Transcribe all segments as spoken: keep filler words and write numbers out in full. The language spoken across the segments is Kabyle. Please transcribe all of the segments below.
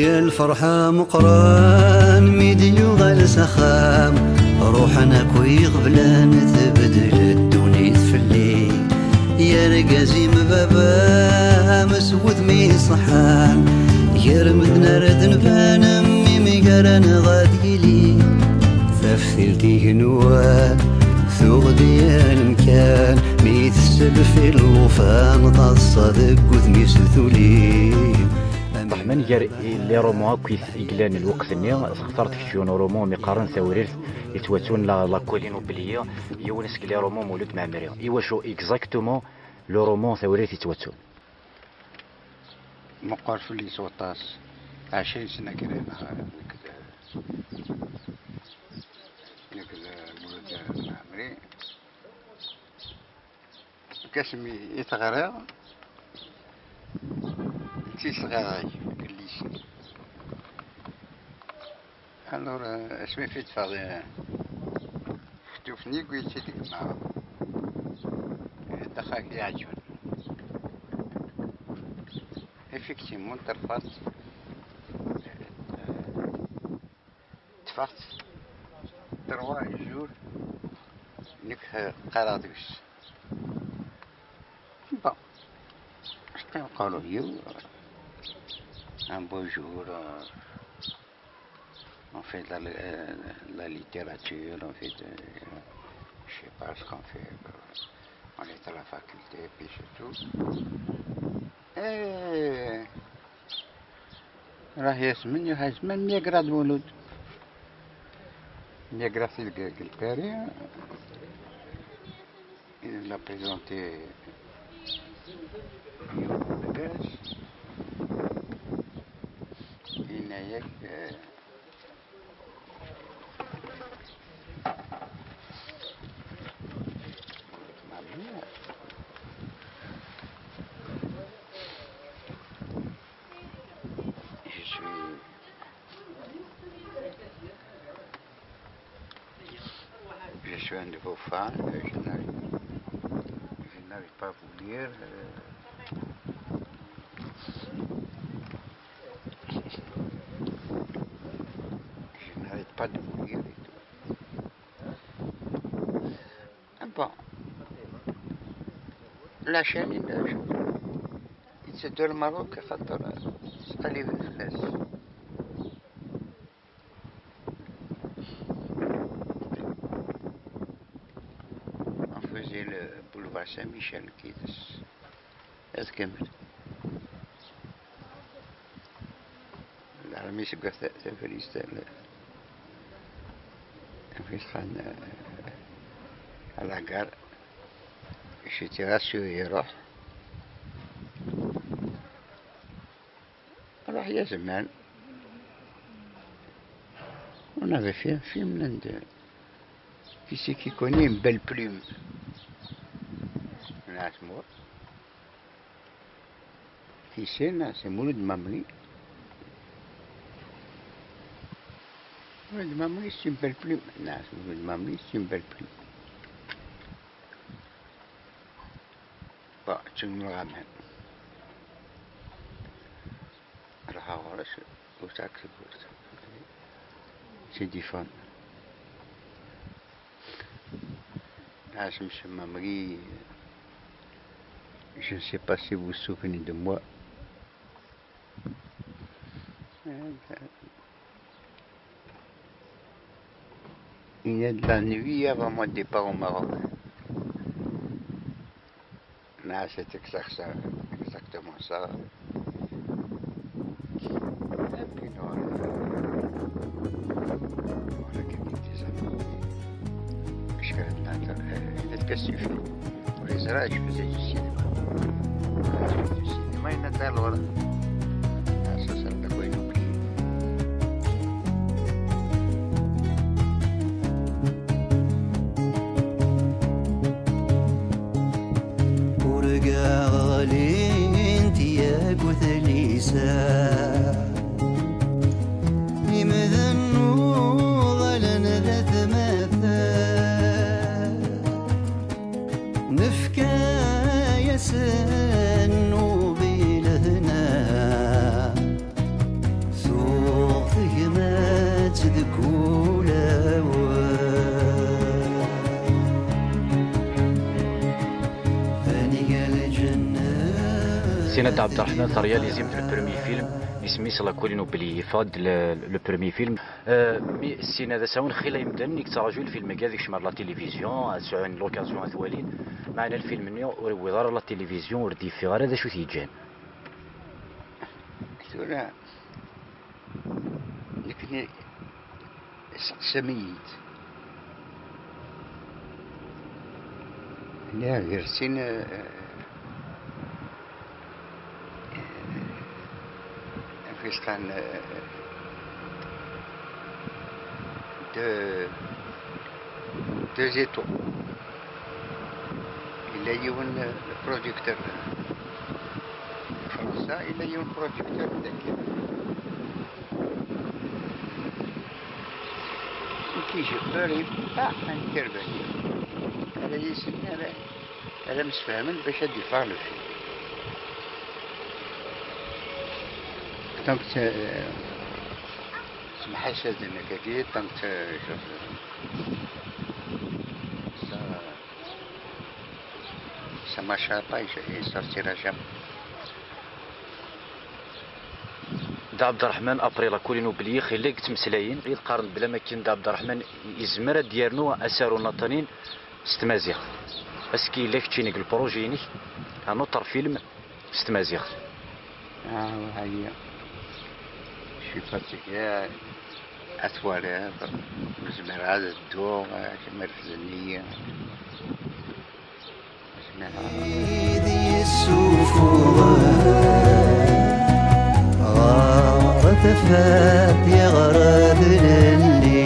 Lferḥ ameqqran mi d-yuɣal s axxam, ruḥen akk iɣeblan, tbeddel ddunit fell-i. Yergaz-im baba-m s wudem iṣeḥḥan, gar medden ara d-nban, mmi-m gar-aneɣ ad yili. Taftilt igenwan tuɣ di yal mkan, mi tesself i llufan, taḍsa deg wudem-is tuli. Ṭṭeḥmen gar les romans akk i yellan lweqt-nni, textareḍ kečč yiwen urumu mi qqaren Tawrirt yettwattun, la, La Colline oubliée, yiwen seg les romans n Mulud Mɛemmri. Iwacu exactement le roman Tawrirt yettwattun? Meqqer fell-i s waṭas. Ɛecrin sna kra neɣ nekk d, nekk d Mulud Mɛemmri. Asmi i t-ɣriɣ, d tisɣaray, lycée. Alors, euh, asmi i t-id-teffeɣ, euh, ftuf-nni, wwiɣ-tt-id gma. D axxam i iɛeǧben. Effectivement, terfa-tt. Ṭṭfeɣ-tt trois jours, nekk qqareɣ deg-s. Bon, je peux encore you, un beau jour, euh, on fait de la, euh, la littérature, on fait de, je sais pas ce qu'on fait, euh, on est à la faculté, puis c'est tout. Et Rahi Yasmin, Rahi Yasmin, mi agrad Mulud. Mi agrad Silgagel Paris, il l'a présenté au bagage. Il n'a rien que Je suis, je suis un de vos fans, euh, je n'arrive, je n'arrive pas à vous lire, euh, je n'arrête pas de vous lire et tout. Ah bon. La chaîne, la chaîne. Yetteddu ɣer Lmerruk, axaṭer ttqelliben fell-as. On faisait le boulevard Saint-Michel, qui est, est-ce que Lɛalami seg At Tafrist, At Fitxan, euh, à la gare. J'étais rassuré, iruḥ. Ruḥ ya zman. On avait fait un film, l'un de, qui c'est qui connaît une belle plume? Qui c'est, là, c'est Mouloud Mamri. Mouloud Mamri, c'est une belle plume. Non, c'est Mouloud Mamri, c'est une belle plume. Bon, tu nous le ramènes. Alors, voilà, c'est au sac, c'est pour ça. C'est différent. Ah, c'est monsieur Mamri. Je ne sais pas si vous vous souvenez de moi. Il y a de la nuit avant mon départ au Maroc. Non, c'est exact ça, exactement ça. Et puis, non, voilà, quelques petits amis. Je suis rentré, euh, il était suffit. Pour les oreilles, je faisais du cinéma. Je faisais du cinéma, il était à l'heure. Ah, ça, ça me fait oublier. Urgaɣ ɣlint yakk tlisa, imdanen uḍalen d atmaten, nefka-yasen nnubi lehna. Sina Dda Ɛebderreḥman, tryalizimt le premier film, isem-is La Colline Oubliée, yeffeɣ-d le, le premier film. Euh, mi Sina d asawen xilla imdanen i yettraǧu lfilm-agi ad ikcem ar la télévision, ad sɛun l'occasion ad t-walin, meɛna lfilm-nni ur yewwiḍ ara la télévision, ur d-yeffiɣ ara. D acu t-yeǧǧan? Tura, nekni, iseqsam-iyi-d. Nniɣ gar sin, eh, eh, amek i s-qqaren, eh, deux, deux étoiles. Yella yiwen, eh, producteur Fransa, yella yiwen producteur dagi. Qui je peux pas intervenir. Ara yis-, ara, ara msefhamen bac ad d-iffeɣ lefil. Donc, euh, semḥasaden akagi, donc, euh, je, ça, ça marchera pas, il sortira jamais. Dda Ɛebderreḥman, après La Colline Oubliée, xilla i yettmeslayen, i d-qqaren bla ma akken Dda Ɛebderreḥman yezmer ad d-yernu asaru n Naṭnin s tmaziɣt. Est-ce que yella keččini deg lpṛuji-inek, un autre film s tmaziɣt? Ah, aya. Je suis fatigué. Ad twaliḍ, ur zmireɣ ad dduɣ, kemm refden-iyi. Ur zmireɣ ara. Id yessufuɣen ɣer tafat yeɣrad lelli.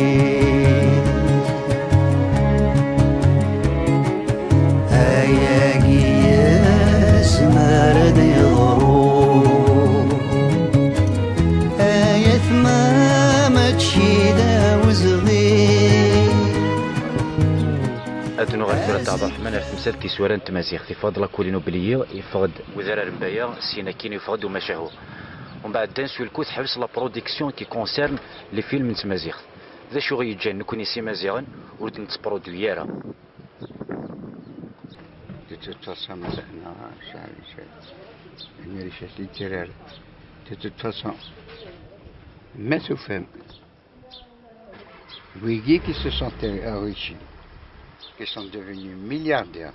Ayagi yezmer ad yeḍru. Ay atma, mačči d awezɣi. Ad nuɣal tura Dda Ɛebderreḥman ar temsalt tisura n tmaziɣt. Yeffeɣ-d La Colline Oubliée, yeffeɣ-d Udrar n Baya, syin akkin yeffeɣ-d Umacahu. Umbeɛd, d'un seul coup, teḥbes la production qui concerne les films n tmaziɣt. D acu i ɣ-yeǧǧan nekkni s Imaziɣen ur d-nettproduit ara? De toute façon, ma lehna, de toute façon, ma tufam, wigi qui se sont enrichis, qui sont devenus milliardaires,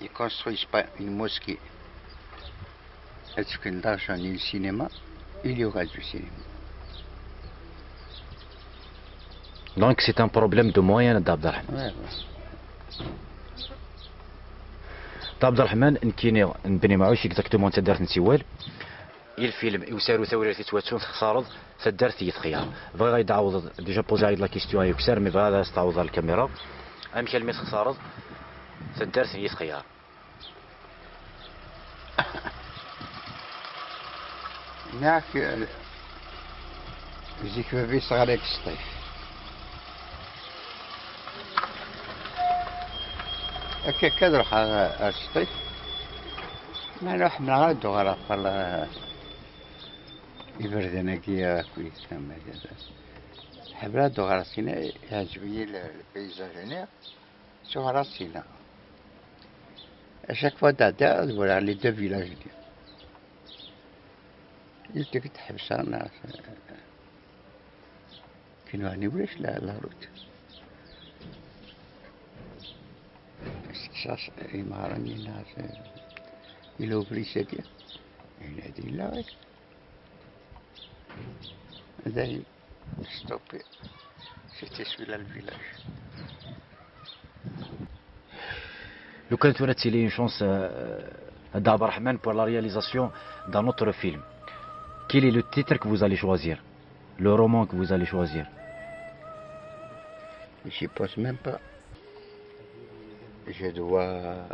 ils construisent pas une mosquée. Est-ce que l'argent ni le cinéma, il y aura du cinéma. Donc c'est un problème de moyens, Dda Ɛebderreḥman. Ouais, ouais. Dda Ɛebderreḥman, nekkini n Bni Mɛuc, exactement n taddart n Tiwal. I lfilm, i usaru Tawrirt yettwattun, textareḍ taddart n Yitxyar. Bɣiɣ ad yi-d-tɛawdeḍ, déjà poser-iyi-d la question ay ukessar, mais bɣiɣ ad as-tɛawdeḍ ɣer lkamira. Amek almi textareḍ taddart n Yitxyar? Nniɣ-ak, eh, zik baba yesɣalay deg Sṭif. Akka, akka ad ruḥeɣ ar Sṭif. Meɛna ḥemmleɣ ad uɣaleɣ ɣer, eh, iberdan-agi akk. Ḥemmleɣ ad uɣaleɣ sina, iɛǧeb-iyi le, le paysage-nni. Ttuɣraṣ sina. À chaque fois d-ɛeddaɣ ad walaɣ les deux villages-nni. Yettek tḥebseɣ neɣ kenɛni ulac la, la route. Steqsaɣ imɣaren-nni neɣ yella ubrid-agi? Yenna-d yella. Dayen, stoppé. C'était celui-là le village. Lukan tura ad tili une chance, euh, Dda Ɛebderreḥman, pour la réalisation d'un autre film, quel est le titre que vous allez choisir? Le roman que vous allez choisir? J'y pense même pas. Je dois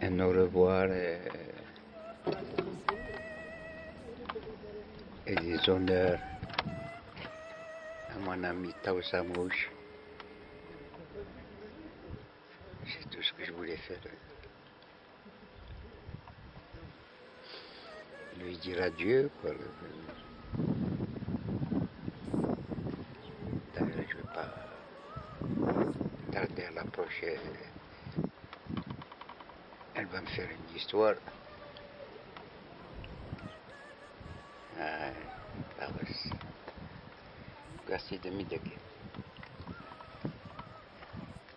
un au revoir, euh, et des honneurs à mon ami Taous Amrouche. C'est tout ce que je voulais faire. Lui dire adieu, quoi. D'ailleurs, je ne vais pas tarder à Approche, euh, elle va me faire une histoire. Ah, ah ouais, c'est- Merci de m'aider.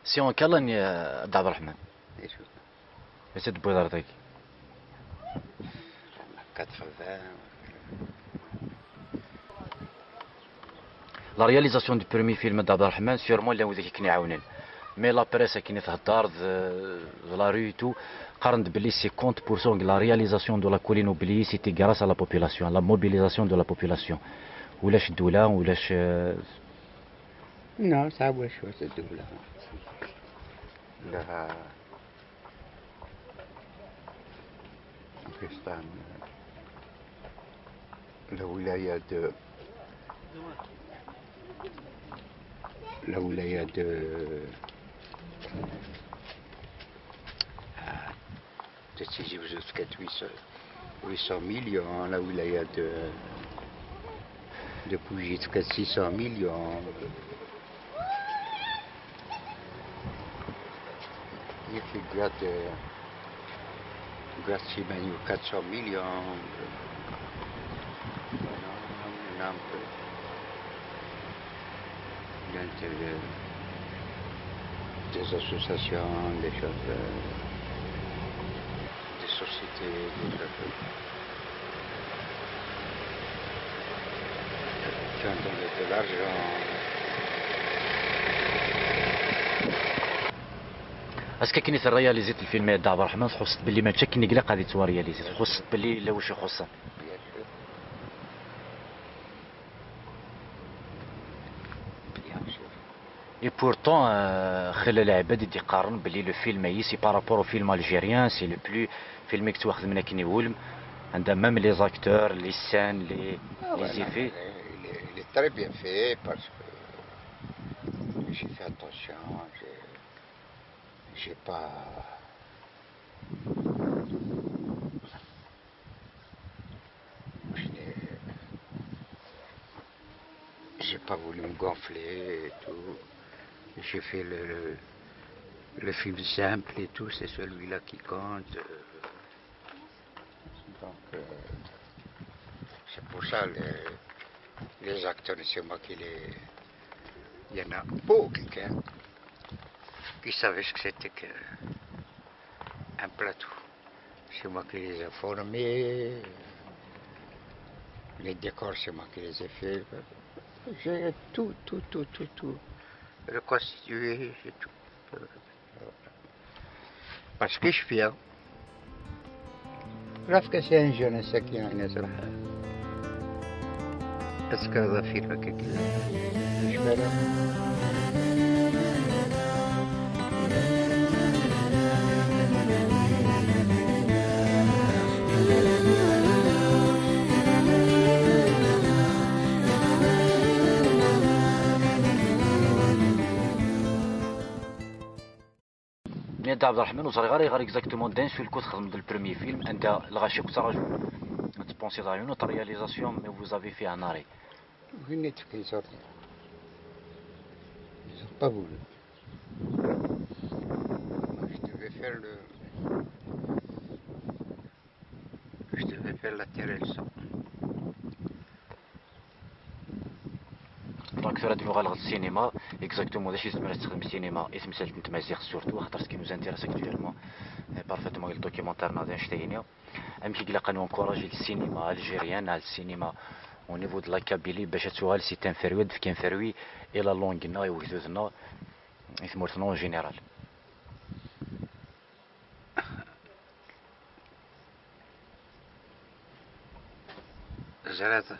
Si on calme, euh, Abd Rahman. Et je- Ɣef acu d-tewwiḍ ar dagi? Quatre-vingts. La réalisation du premier film d'Abd Rahman, sûrement, llan wid i ken-iɛawnen. Mais la presse akken i thedder d, d la rue et tout, qqaren-d belli cinquante pour cent de la réalisation de La Colline Oubliée, c'était grâce à la population, à la mobilisation de la population. Ulac ddula, ulac, euh, Non, ça, ouais, je vois, c'est ddula. La Pakistan, la wilaya de, la wilaya de, ah, de Tizi Ouzou, huit cents, huit cents millions, la wilaya de, de Bougie, six cents millions. Nekk gad, gad Simanyu quatre cents millions. Voilà, un peu. Donc, euh, des associations, des choses, euh, des sociétés, des choses qui ont donné de l'argent. Est-ce que akken i terréaliziḍ lfilm-a, Dda Ɛebderreḥman, txuṣṣeḍ belli mačči akken i ilaq ad yettwaréalizi, txuṣṣeḍ belli yella wacu ixuṣṣen? Bien sûr. Et pourtant, euh, xilla lɛibad i d-iqqaren belli le film-ayi, c'est par rapport au film algérien, c'est le plus film i yettwaxedmen akken iwulem, anda même les acteurs, les scènes, les, Ah ouais, les non, effets. Il est, il est très bien fait parce que j'ai fait attention, j'ai, j'ai pas, je n'ai, j'ai pas voulu me gonfler et tout. J'ai fait le, le film simple et tout, c'est celui-là qui compte. Donc, euh, c'est pour ça, les, les acteurs, c'est moi qui les, il y en a beaucoup, hein, qui savaient ce que c'était qu'un plateau. C'est moi qui les ai formés. Les décors, c'est moi qui les ai faits. J'ai tout, tout, tout, tout, tout reconstitué, j'ai tout. Parce que je suis fier. Parce que c'est un jeune, c'est qui en est. Est-ce que la fille, je vais là. Mais Dda Ɛebderreḥman, ur ẓriɣ ara ayɣer exactement d'un seul coup txedmeḍ le premier film, anda lɣaci akk ttraǧun. Ad tpensiḍ à une autre réalisation, mais vous avez fait un arrêt. Ils ont pas voulu. Moi, je devais faire le, je devais faire la terre et le sang. Donc tura ad nuɣal ɣer ssinima, exactement d acu i tezmer ad texdem ssinima i temsalt n tmaziɣt surtout, axaṭer ce qui nous intéresse actuellement, eh, parfaitement, le documentaire-nni d annect-agi-nni. Amek i ilaq ad nencouragi le cinéma algérien, le cinéma au niveau de la Kabylie, bac ad tuɣal c'est un fruit, ad d-tefk un fruit i la langue-nneɣ, i wegdud-nneɣ, i tmurt-nneɣ en général. Ẓriɣ,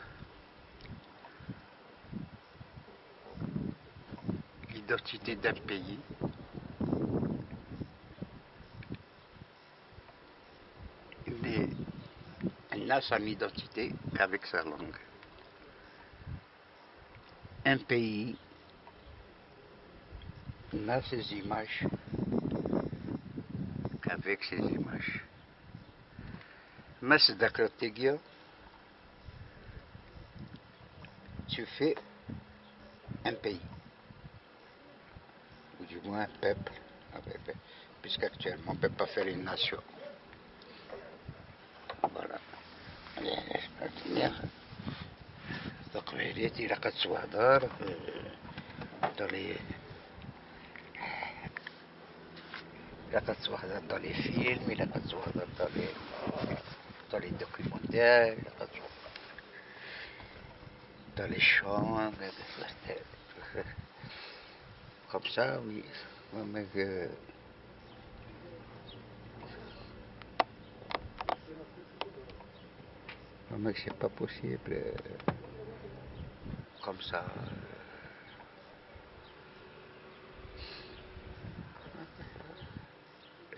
l'identité d'un pays n'est, n'a son identité qu'avec sa langue. Un pays n'a ses images qu'avec ses images. Ma teddakkleḍ tigi, tu fais un pays. Ou du moins un peuple, un peuple, puisqu'actuellement on ne peut pas faire une nation. Voilà. Donc, il est, il a quatre soirs d'or, dans les, il a quatre soirs dans les films, il a quatre soirs dans les, dans les documentaires, il a quatre soirs dans les chants, dans les, comme ça, oui. Moi, mais que, moi, mais que c'est pas possible, euh, comme ça.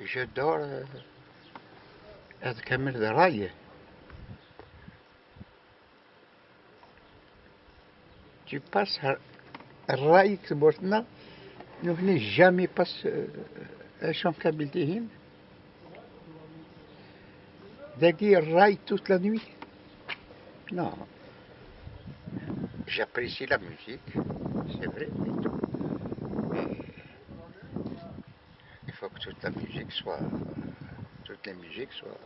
Je dors, euh, avec un mille de rails. Tu passes à, à rail que maintenant, nous venons jamais passer, euh, un chant kabyle. Dagi rail toute la nuit. Non. J'apprécie la musique, c'est vrai, et tout. Mais il faut que toute la musique soit, toutes les musiques soient,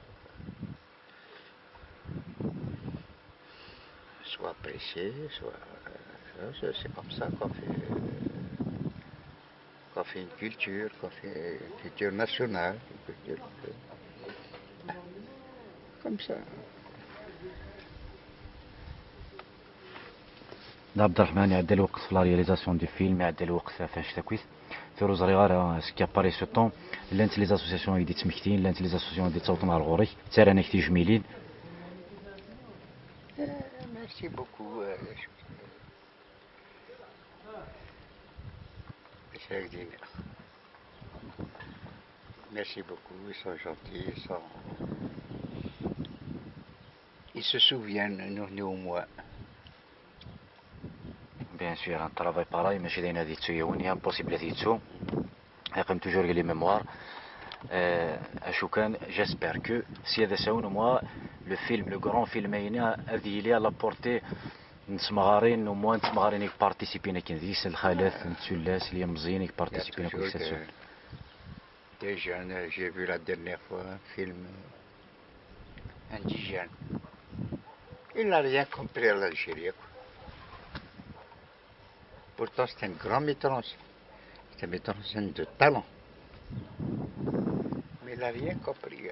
soient appréciées, soient, euh, c'est, c'est comme ça qu'on fait, qu'on fait une culture, qu'on fait une culture nationale, une culture comme ça. Dda Abderrahmane iɛedda lweqt f la réalisation du film, iɛedda lweqt f annect akk-it. Tura ur ẓriɣ ara, est-ce qu'il y a pas ce temps. Llant les associations i d-yettmektin, llant les associations i d-yettawḍen ɣer ɣur-k, ttarran-ak tijmilin. Euh, merci beaucoup. Euh, je- J'essaie de dire. Merci beaucoup, ils sont gentils, ils sont, ils se souviennent, nous, nous, au moins. Bien sûr, un travail pareil, mačči d ayen ad yettu yiwen, i impossible ad yettu. Yeqqim toujours deg les mémoires. Euh, acu kan, j'espère que si ad as-awen, au moins, le film, le grand film ayna, ad yili à la portée n tmeɣrin, au moins n tmeɣrin i participin akken deg-s, lxalat n tullas, ilemẓiyen i participin akk deg cette. Des jeunes, euh, j'ai vu la dernière fois un film, euh, indigène. Il n'a rien compris à l'Algérie, quoi. Pourtant, c'est un grand metteur en scène. C'est un metteur en scène de talent. Mais il n'a rien compris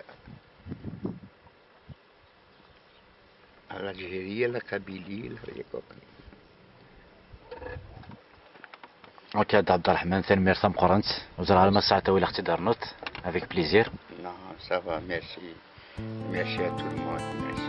à l'Algérie, à la Kabylie, il n'a rien compris. Ok, Dda Abderrahmane, tanemmirt tameqqrant. Ur ẓriɣ ara ma ssaɛa-t-awileɣ-tt-id rnut. Avec plaisir. Non, ça va, merci. Merci à tout le monde. Merci.